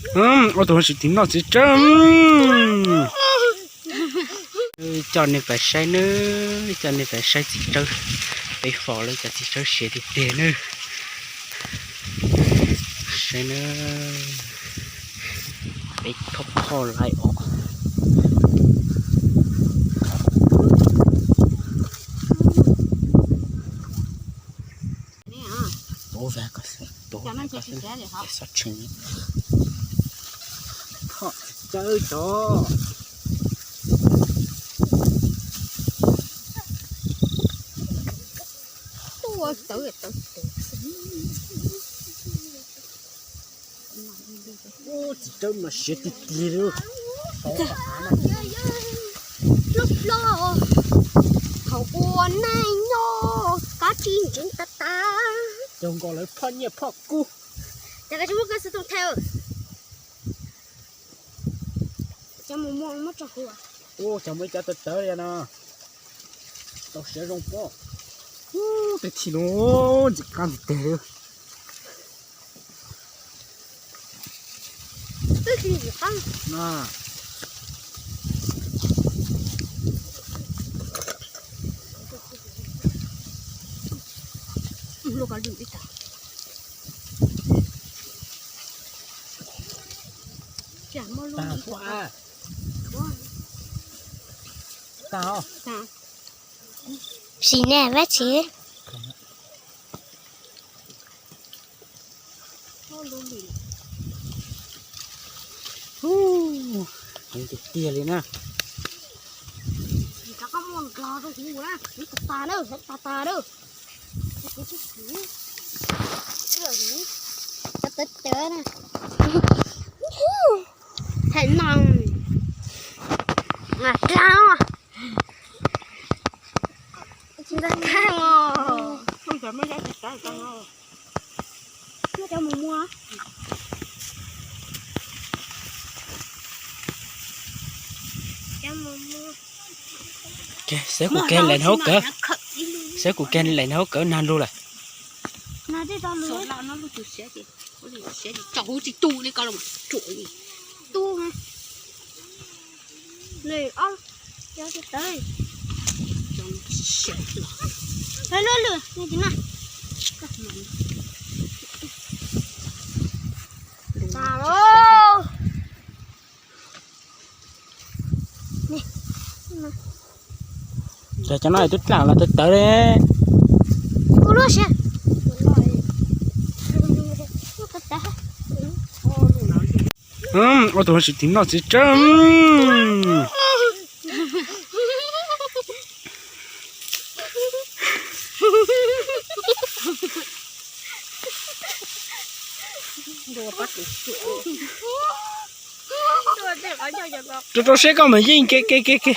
Ua tus tsis tim noj txiv tsawb. Coj nej pais saib nawb, coj nej pais saib txiv tsawb. Peb fom lawv cov txiv tsawb siav tiag tiag nawb. Saib nawb, peb phoj phoj laib os. Phoj txiv tsawb cov. Ua txiv tsawb mas siav tiag tiag li. Lub hlob, thaum ua neej nyob kab tsis ntseev tas tas. Caug nkaus lawv phoj nyiaj phoj kub. Cas koj tsis muab koj xov tooj thaij? Cov mus muag muab tso kuv. Ua cov muaj ib cov tawv tawv li no. Tau siav zoo pob. Ub, tej thim no ntxim qab tiag tiag li. Twb tsis ntxim qab. Luaj koj lwm ib tag. Tag, tag. Sim ne, vaj tsev. Heev tiag tiag li na. Rov qab muaj nrog rau kuv na, tas tas na, tas tas na. Tawv tawv na. Thaij no mas dlaab. Tsis ntag tag os. Muab cov mus muag. Xav kuv keg lem hauv kawv, xav kuv keg lem hauv kawv nag lug lawm. Tsaus huv tsis tu li ko los tsuam li. Tu. Lwm ob, cov tawv. Lwm, lwm, lwm, lwm. Ces cov no twb dlaam los tawv tawv li. Kuv lub siab. Ua tus tsis tim noj txiv tsawb. Rau rau siab koj mas yeej ke ke ke ke.